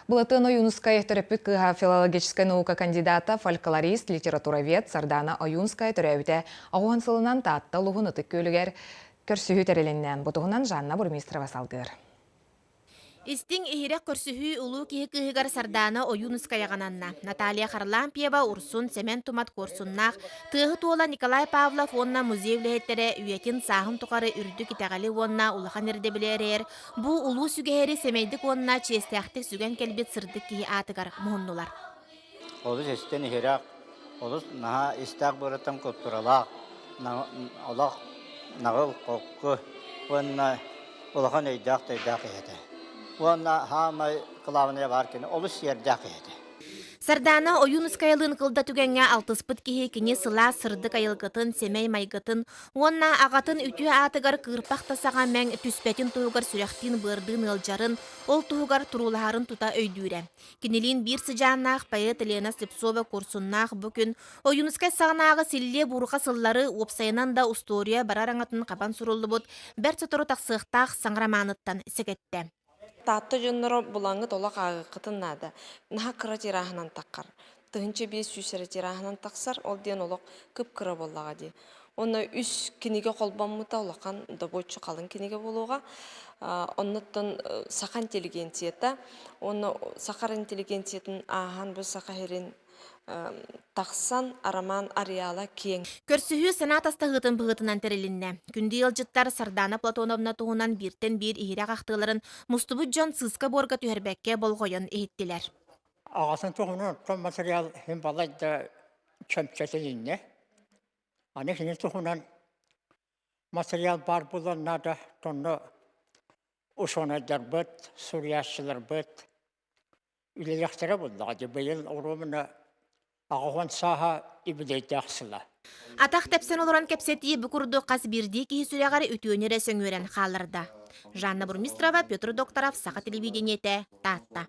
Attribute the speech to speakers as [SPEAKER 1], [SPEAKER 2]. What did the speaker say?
[SPEAKER 1] Былатыан Ойуунускай төрөппүт кыыһа филологическай наука кандидата, фольклорист, литературовед Сардана Ойуунская төрөөбүтэ 90 сылынан Таатта улууһун Ытык Күөлүгэр көрсүһүү тэрилиннэ. Бу туһунан Жанна Бурмистрова салгыыр.
[SPEAKER 2] Истиҥ иһирэх көрсүһүү улуу киһи кыыһыгар Сардаана Ойуунускайаҕананна. Наталья Харлампьева, Урсун, Сэмэн Тумат Куорсуннаах, Тыаһыт уола Николай Павлов уонна музей үлэһиттэрэ үйэтин сааһын тухары үрдүк итэҕэли уонна улахан ирдэбили эрэйэр бу улуу сүгэһэри сэмэйдик уонна чиэстээхтик сүгэн кэлбит сырдык киһи аатыгар муһуннулар.
[SPEAKER 3] Олус истэн иһирэх, олус наһаа истээх быраттан култууралаах, олох наҕыл холку уонна улахан өйдөөх-төйдөөх киһи этэ. Уонна хаамай кылаабынайа баар кини олус сиэрдээх киһи этэ.
[SPEAKER 2] Сардаана Ойуунускайалыын кылда түгэҥҥэ алтыспыт киһи кини сылаас сырдык айылгытын, сэмэй майгытын уонна аҕатын үтүө аатыгар кыырпах да саҕа мэҥ түспэтин туһугар сүрэхтиин-быардыын ыалдьарын, ол туһугар туруулаһарын тута өйдүүрэ. Кинилиин биир сыдьааннаах поэт Лена Слепцова курсуннаах бу күн Ойуунускай саҕанааҕы силлиэ-буурҕа сыллары уопсайынан да устуоруйа барар аҥатын хабан суруллубут бэрт сотору тахсыахтаах саҥа романыттан сэгэттэ.
[SPEAKER 4] Таатта дьонноро булаҥҥыт олох ааҕыаххытын наада. Наһаа кыра тираһынан таххар. 1500 эрэ тираһынан тахсар, ол диэн олох кып-кыра буоллаҕа дии. Уонна үс кинигэ холбоммута улахан добуоччу халыҥ кинигэ буолуоҕа. Оннуттан саха интеллигенцията уонна саха интеллигенциятын ааһан бу саха сирин тахсан арамаан ареала киэҥ.
[SPEAKER 2] Көрсүһүү санаа тастаһыытын быһыытынан тэрилиннэ. Күндү ыалдьыттар Сардаана Платоновна туһунан бииртэн биир иһирэх ахтыыларын мустубут дьон сыыска-буорга түһэрбэккэ болҕойон иһиттилэр.
[SPEAKER 5] Аҕатын туһунан оттон материал иһин балайда чөмчөтүлүннэ. Аны кини туһунан материал баар буолан наада, онно учуонайдарбыт, суруйааччыларбыт үлэлиэхтэрэ буоллаҕа дии. Быйыл оруобуна 80 сааһа юбилейдаах сыла.
[SPEAKER 2] Атах тэпсэн олорон кэпсэтии бу курдук хас биирдии киһи сүрэҕэр үтүөнү эрэ сөҥүөрэн хаалларда. Жанна Бурмистрова, Петр Докторов, Саха телевидениетэ, Таатта.